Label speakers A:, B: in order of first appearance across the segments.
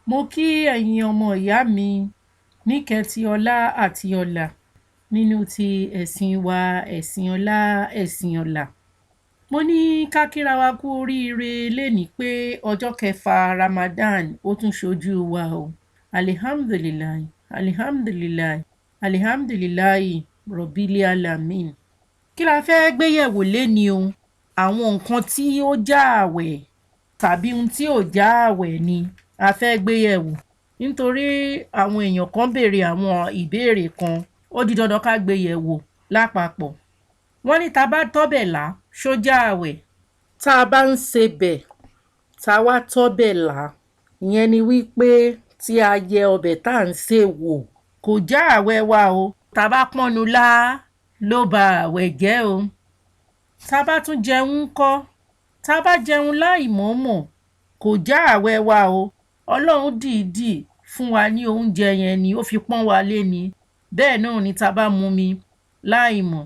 A: Mo kí ẹ̀yin ọmọ ìyá mi níkẹ́ ti ọlá àti ọlà nínú ti ẹ̀sìn wa, ẹ̀sìn ọlá, ẹ̀sìn ọlà. Mo ní ká kíra wa kú oríire lénìí pé ọjọ́ kẹfà Ramadan ó tún ṣojú wa o. Alihamdulilayi, alihamdulilayi, alihamdulilayi, rọ̀bílì alamin. Kí la fẹ́ gbéyẹ̀wò lénìí o? Àwọn nǹkan tí ó já àwẹ̀ tàbí ohun tí ò já àwẹ̀ ni a fẹ́ gbéyẹ̀wò. Nítorí àwọn èèyàn kan béèrè àwọn ìbéèrè kan, ó di dandan ká gbéyẹ̀wò lápapọ̀. Wọ́n ní ta bá tọ́bẹ̀ lá, ṣó já àwẹ̀? Tá a bá ń sebẹ̀, tá a wá tọ́bẹ̀ lá, ìyẹn ni wípé tí a yẹ ọbẹ̀ tá à ń sè wò, kò já àwẹ̀ wa o. Tá a bá pọ́nnu lá ló ba àwẹ̀ jẹ́ o. Tá a bá tún jẹun ńkọ́? Tá a bá jẹun láì mọ̀ọ́mọ̀, kò já àwẹ̀ wa o. Ọlọ́run dìídì fún wa ní oúnjẹ yẹn ni, ó fi pọ́n wa lé ni. Bẹ́ẹ̀ náà ni tá a bá mumi láì mọ̀.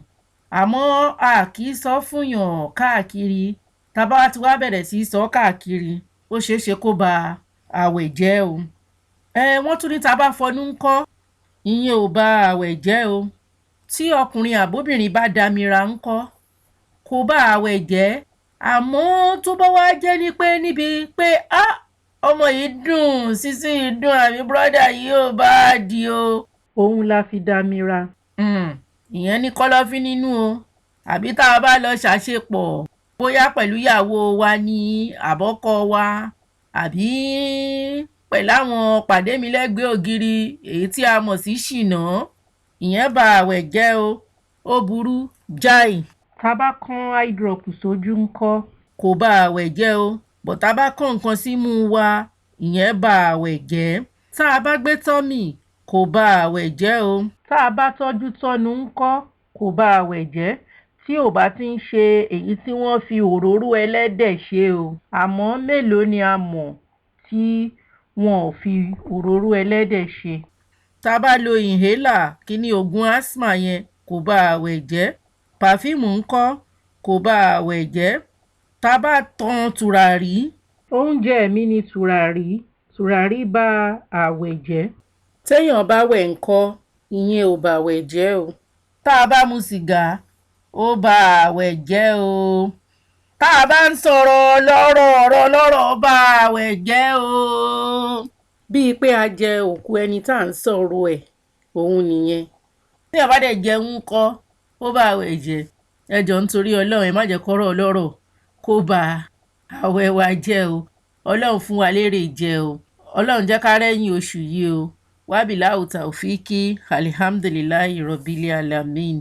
A: Àmọ́ a kì í sọ fúnyàn káàkiri. Tá a bá ti wá bẹ̀rẹ̀ sí í sọ káàkiri, ó ṣeé ṣe kó ba àwẹ̀ jẹ́ o. Wọ́n tún ní tá a bá fọnú ńkọ́? Ìyẹn ò ba àwẹ̀ jẹ́ o. Tí ọkùnrin àbóbìnrin bá damira ńkọ́? Kò bá àwẹ̀ jẹ́. Àmọ́ tó bá wá jẹ́ ní pé níbi pé á ọmọ yìí dùn, sísí yìí dùn, àbí brọ́dà yìí ò bá di o. Òun la fi damira. Ìyẹn ní kọ́lọ́fín nínú o. Àbí tá a bá lọ ṣàṣepọ̀ bóyá pẹ̀lú ìyàwó wa ní àbọ́kọ wa, àbí pẹ̀lú àwọn pàdé mi lẹ́gbẹ̀ẹ́ ògiri èyí tí a mọ̀ sí ṣìnà, ìyẹn ba àwẹ̀ jẹ́ o. Ó burú jáì. Tá a bá kán eye drop sójú ńkọ́? Kò ba àwẹ̀ jẹ́ o. Bọ̀ tá a bá kán nǹkan símú wa, ìyẹn ba àwẹ̀ jẹ́. Tá a bá gbé tọ́mì, kò ba àwẹ̀ jẹ́ o. Tá a bá tọ́jú tọ́nu ńkọ́? Kò ba àwẹ̀ jẹ́. Tí ò bá ti ń ṣe èyí tí wọ́n fi òróró ẹlẹ́dẹ̀ ṣe o. Àmọ́ mélòó ni a mọ̀ tí wọn ò fi òróró ẹlẹ́dẹ̀ ṣe? Tá a bá lo inhaler, kíní oògùn asthma yẹn, kò ba àwẹ̀ jẹ́. Pàfíìmù ńkọ́? Kò ba àwẹ̀ jẹ́. Tá a bá tan tùràrí, oúnjẹ mi ni tùràrí, tùràrí ba àwẹ̀ jẹ́. Téèyàn bá wẹ̀ ńkọ́? Ìyẹn ò bàwẹ̀ jẹ́ o. Tá a bá mu sìgá, ó ba àwẹ̀ jẹ́ o. Tá a bá ń sọ̀rọ̀ lọ́rọ̀, ọ̀rọ̀ lọ́rọ̀ ba àwẹ̀ jẹ́ o. Bíi pé a jẹ òkú ẹni tá à ń sọ̀rọ̀ ẹ̀, òun nìyẹn. Téèyàn bá dẹ̀ jẹun ńkọ́, ó bá àwẹ̀ jẹ́. Ẹ jọ̀ọ́ nítorí Ọlọ́run, ẹ má jẹ́ kọ́rọ̀ ọlọ́rọ̀ kó ba àwẹ̀ wa jẹ́ o. Ọlọ́run fún wa lérè jẹ o. Ọlọ́run jẹ́ ká rẹ́yìn oṣù yìí o. Wábìláù tàòfíkì, alihamdulilayi rọ̀bílì alamin.